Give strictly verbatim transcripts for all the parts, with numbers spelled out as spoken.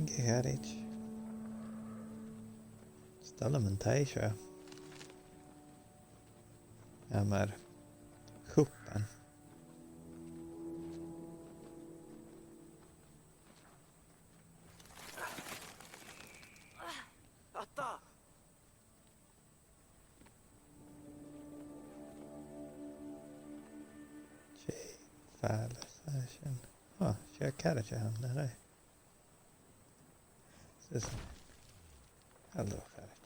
Gu h-àraid. 'S toil leam an taigh seo. Tha e mar chupan. Dè am fàileadh a tha sin? Oh, 's e caraid a th' ann, nach e? Is e. Hello, caraid.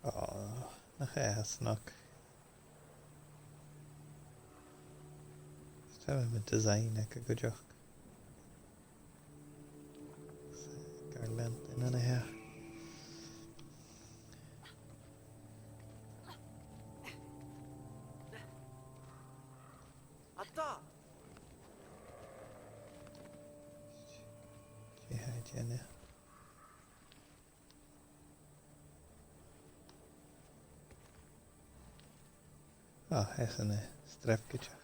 Oh, nach e a tha snog. Is toil leam an design aige cuideachd. Garland ann an seo. Dè tha e a' dèanamh? Ah, tha e a' streap cuideachd.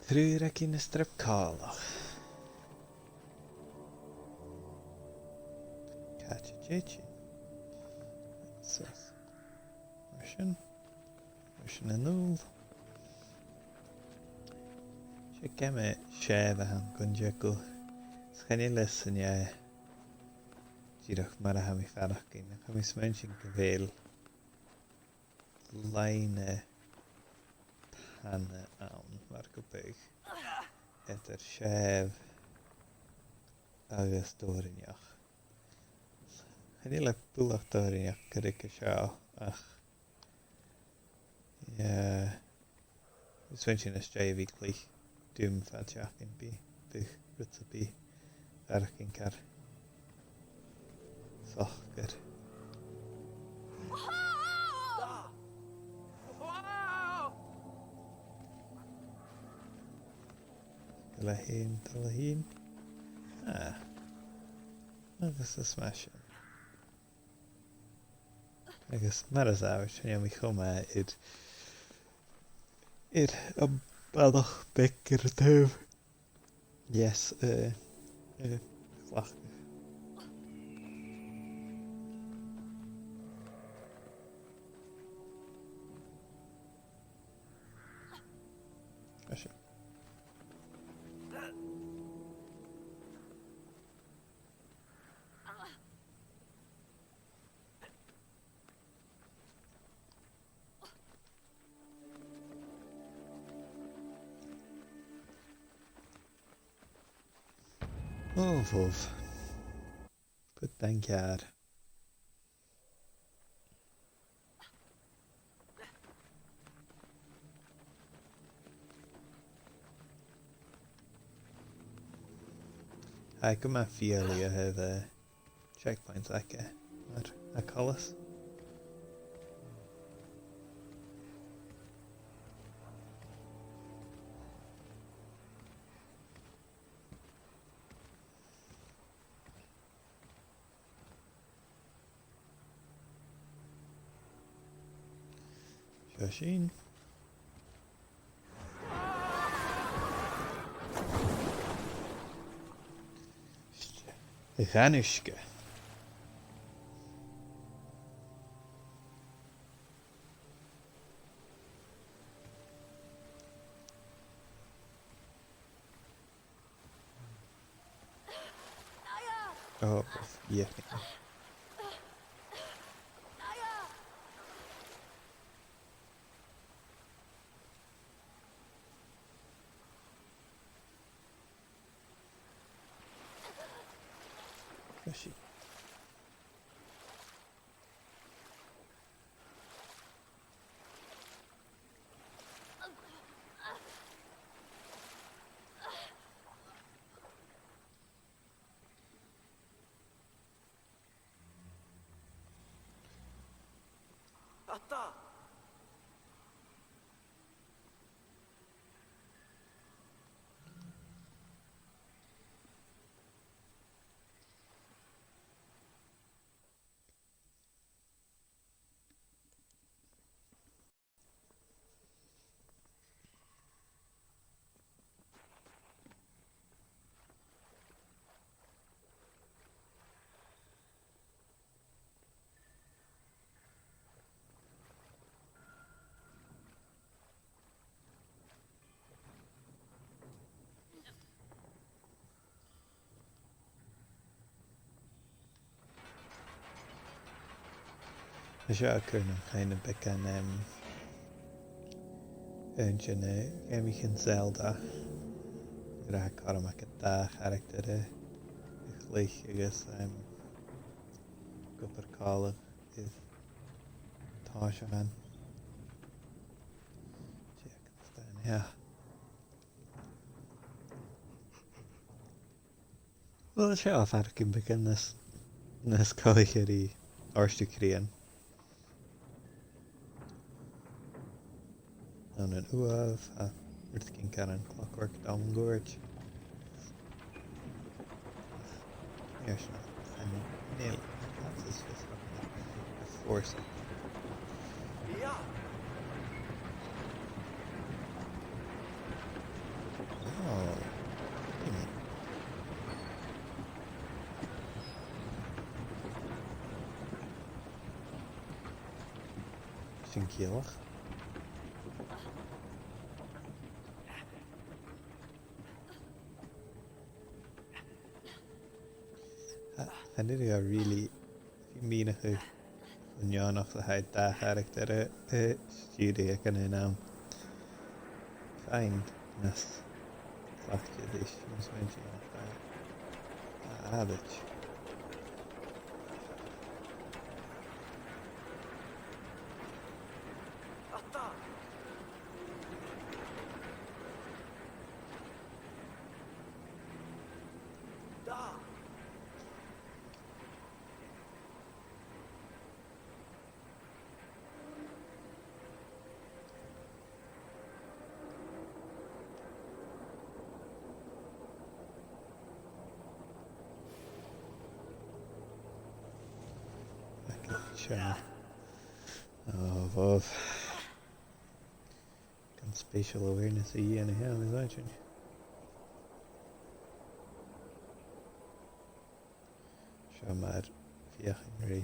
Triùir aig na streap càil. Càit an deach sin? So, mar sin. Mar sin a-null. 'S e geama sèimh a th' ann gun teagamh. Is chan eil fhios an e dìreach mar a tha mi a' faireachdainn, ach tha mi a' smaointinn gu bheil loidhne tana ann, mar gum biodh, eadar sèimh agus dòrainneach. Chan eil e buileach dòrainneach gu ruige seo, ach, yeah. Is bheil sin às dèidh a bhith a' cluich Doom fad seachdain, bidh, bidh rud sam bith a' faireachdainn car socair. Dà! Dà! Dà le haon, dà le haon. Ah. Agus is math sin. Agus mar as àbhaist, chan eil mi cho math air, air am balach beag air an taobh. Yes, eh, eh, chleachdadh. Mar sin. Ò, bhobh. Put an ceàrr. Tha e gu math fialaidh a thaobh, eh, checkpoints aige, mar a tha coltas. Seo sinn. Ghan uisge. Oh, yeah. Fishy. Seo a' cur nam chuimhne beagan, em, aon de na geamaichean Zelda, nuair a tha cothrom agad dà charactar a, a chluich agus, em, ag obair còmhla air tòiseachadh. Check this down here. Uill, seo faireachdainn beagan nas, nas còire ri Àird Ucràin. Ann an uaimh, a, rudeigin car an Clockwork Dawn Gorge. Air seo, an nail, that's his fist. Force. Oh. Sin ciallach. Tha, chan eil e really mìneachadh an neònach a tha dà charactar a, a stiùireadh aig an aon àm. Fine, nas cleachdte ris, mas math sin, ach, a, a, àbhait. Sure. Oh, above. Gun spatial awareness a dhèanamh a-nis, is ann sin. Seo mar feuchainn ri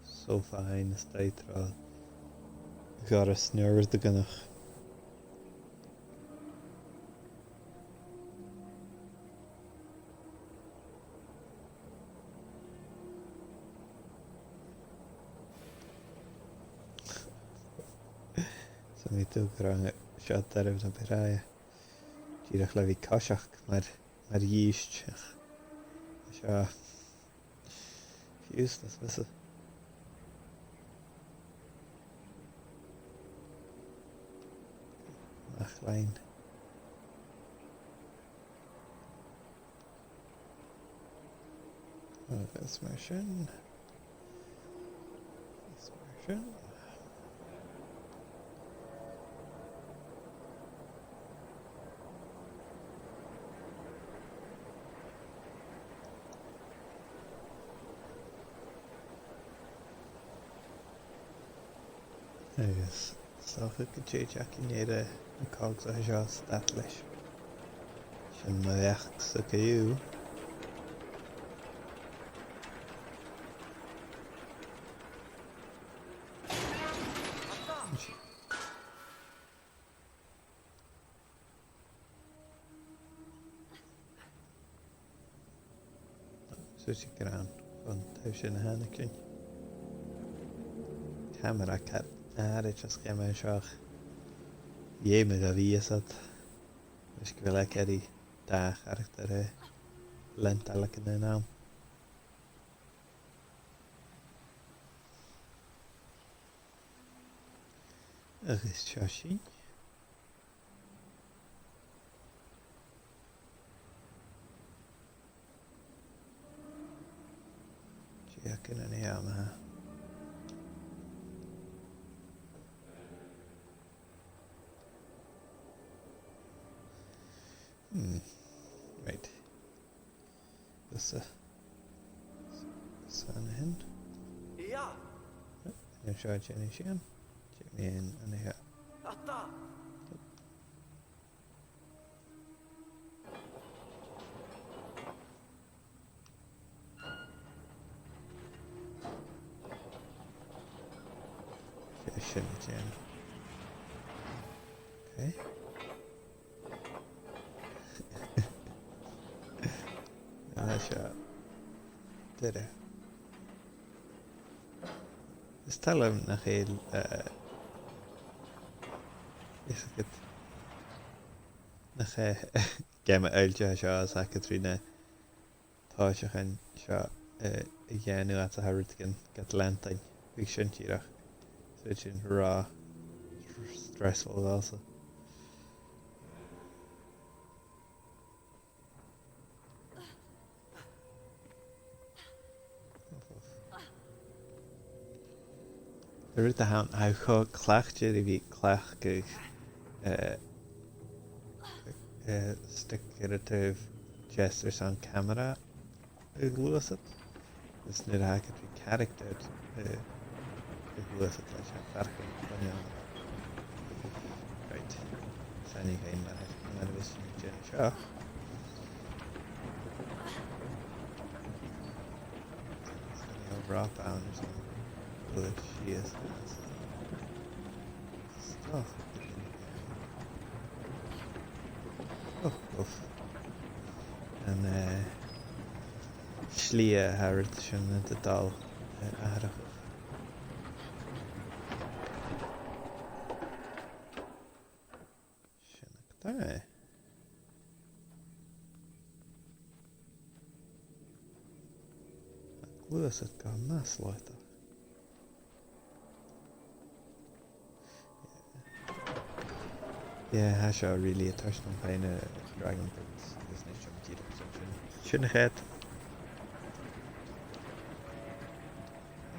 sofa fhaighinn a-staigh tro dhoras no rudeigin. So mi tuigsinn gur ann seo deireadh na bìdh. Dìreach le bhith coiseachd mar, mar dhìst. Seo. Useless, missa. Ach lein. Agus mar sin. Agus mar sin. Agus 's dòcha gun tèid againn air, eh, na cogs a tha seo a stad leis. Sin mo bheachd-sa co-dhiù. Suidh gur ann, an taobh sin a thàinig sinn. Camera car àraid as geama seo. Dh'fheumadh a bhith iad. Leis gu bheil e ag iarraidh dà charactar a leantail aig an aon àm. Agus seo sinn. Dìreach an aon àm, aha. Hmm. Right. Thusa. Thusa an sin. Yeah. An seo a' dèanamh sin. Dèanamh an, an seo. Ata. Sin, sin. Okay. Ah, seo. Deireadh. Is toil leam nach eil, eh, is agad, nach e geama oillteil a tha seo, is agad ri na tòimhseachain seo, eh, a dhèanamh, agus a tha rudeigin gad leantainn. Bidh sin dìreach, so sin ro str-, stressful a dh'fhalbh. An rud a th' ann, tha e cho cleachdte ri bhith a' cleachdadh, eh, eh, stick air an taobh deas airson camara a ghluasad. Is nuair a tha agad ri character, eh, a ghluasad, tha e a' faireachdainn cho neònach. Right. Seo an aon rud mar, mar a bhios sinn a' dèanamh seo. Seo an aon rud ann airson a' dol sìos às an stoc. Och, uff. An, eh, slighe a tha ri sin a' dol, eh, atharrachadh. Sin agad e. Tha e a' gluasad gu math slaodach. Yeah, tha seo really a' toirt dhomh fhèin, eh, Dragon Boat, agus nì sinn dìreach sin, sin, sin a' cheist.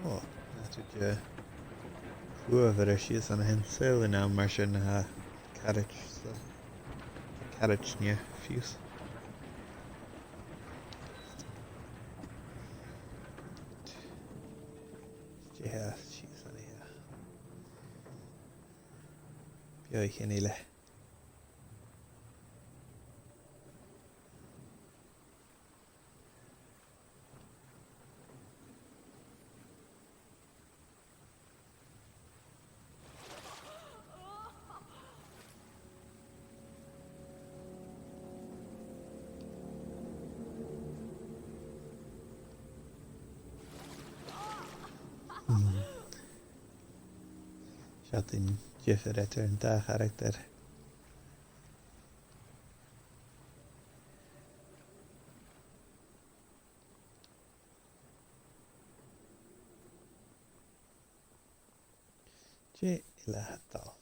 Oh, that's a, eh, cùl a bheir sìos an sin, saoil an àm mar sin a tha carriage sa, carriage-ne fiù 's. Dè tha sìos an seo? Beathaichean eile. Mm. Seo an diofar eadar an dà charactar. Dè eile a tha dol?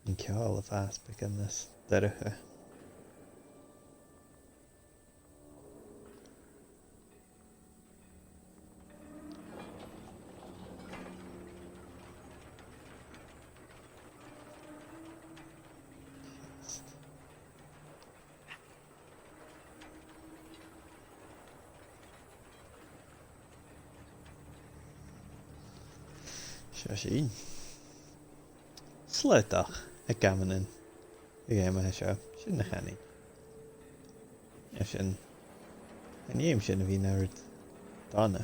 An ceòl a' fàs beagan nas dorcha. Seo sinn. Slaodach aig amannan. Aig amannan seo. Sin na chanainn. Agus sin, chan fheum sin a bhith na rud dona.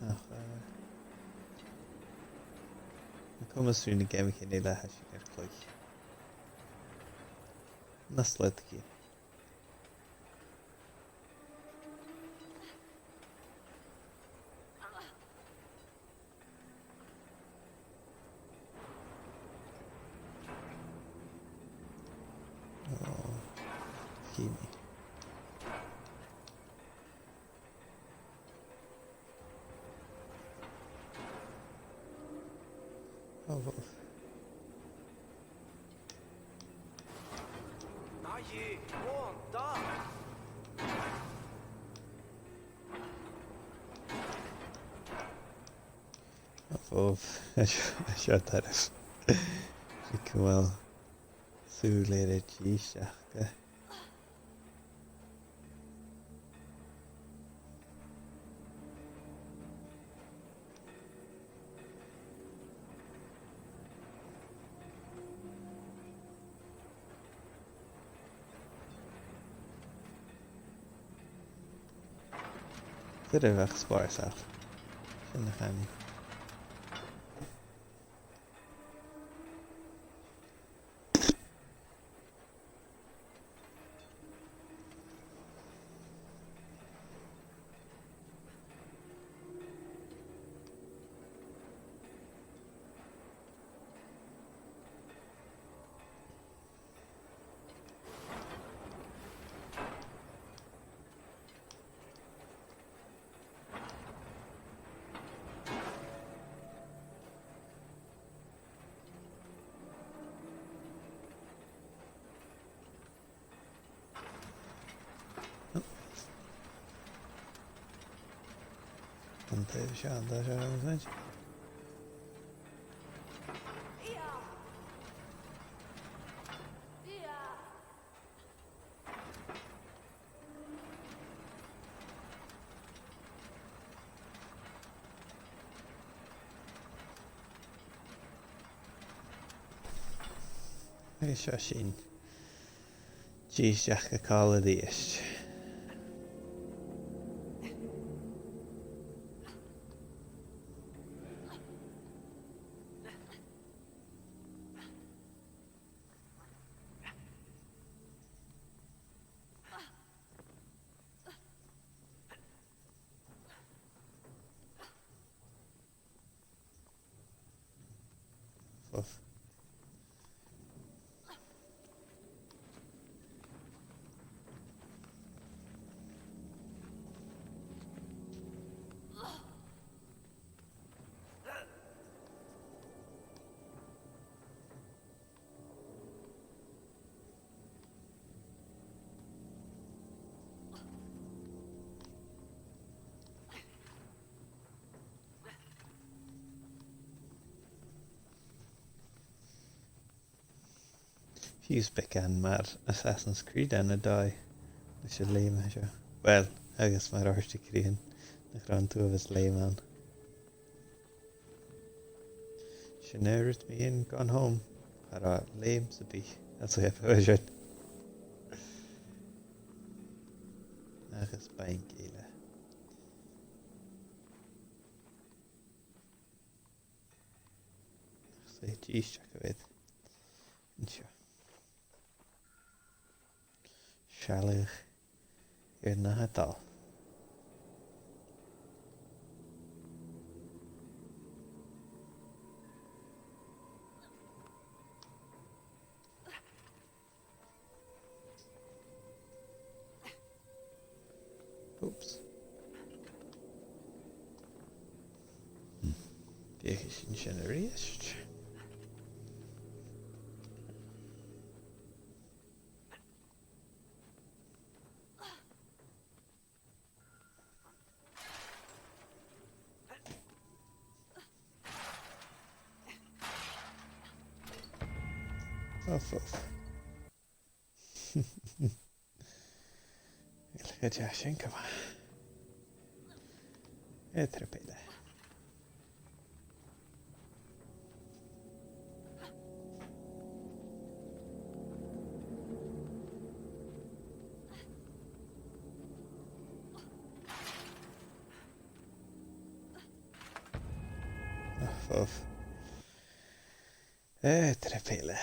Ach, eh, an coimeas ri na geamaichean eile, tha sinn air cluich. Na slaodaichean. Oh, Jimmy. Oh, well. Uf, seo, seo tarbh. Bha cuimhne agam sùil air an dithis aca. Tarbh ach spòrsail. Sin a chanainn. An taobh seo, an taobh seo, an taobh seo. Agus seo sinn. Dithis aca còmhla a-rithist. Uf. Fiù 's beagan mar Assassin's Creed ann an dòigh leis an leum seo. Well, agus mar òrdugh cruinn, nach robh an t-uabhas leum ann. Sin e, rud mu dheidhinn Gone Home, cha robh leum sam bith anns a' gheama sin. Agus banc eile. Ach 's e dithis aca a bh' ann an seo. Sealladh air na tha dol. Oops. Feuchaidh sinn sin a-rithist. Uf, uf. Uill, gu dearbh sin, come on. Aon triop eile. Uf, uf. Aon triop eile.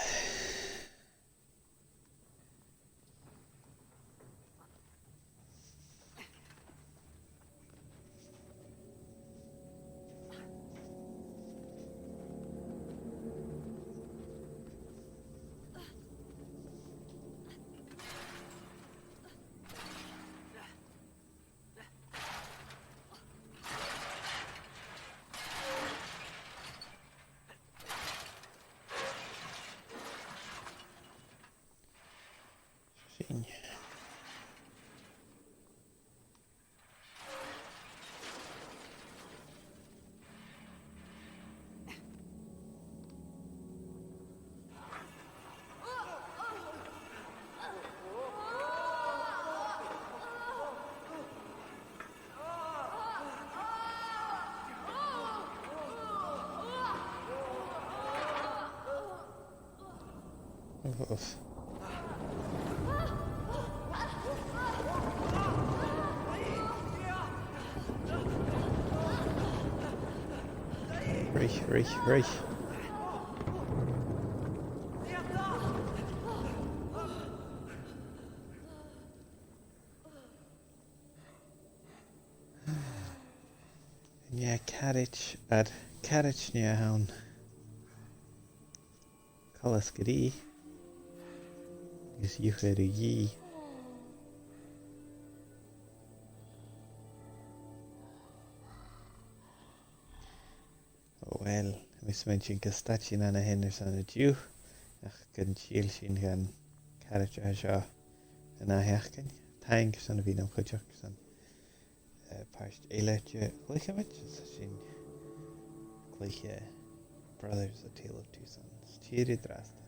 Uf, uf. Ruith, ruith, ruith. Nì caraid air caraid nì a th' ann. Coltas gu ruith. Agus iuchair a dhìth. O uill, tha mi a' smaointinn gun stad sinn an sin airson an-diugh, ach gun till sinn dhan charactar seo an ath sheachdain. Taing airson a bhith nam chuideachd airson, eh, pàirt eile de Chluicheamaid, is sinn a' cluich Brothers: A Tale of Two Sons. Tìoraidh an-dràsta.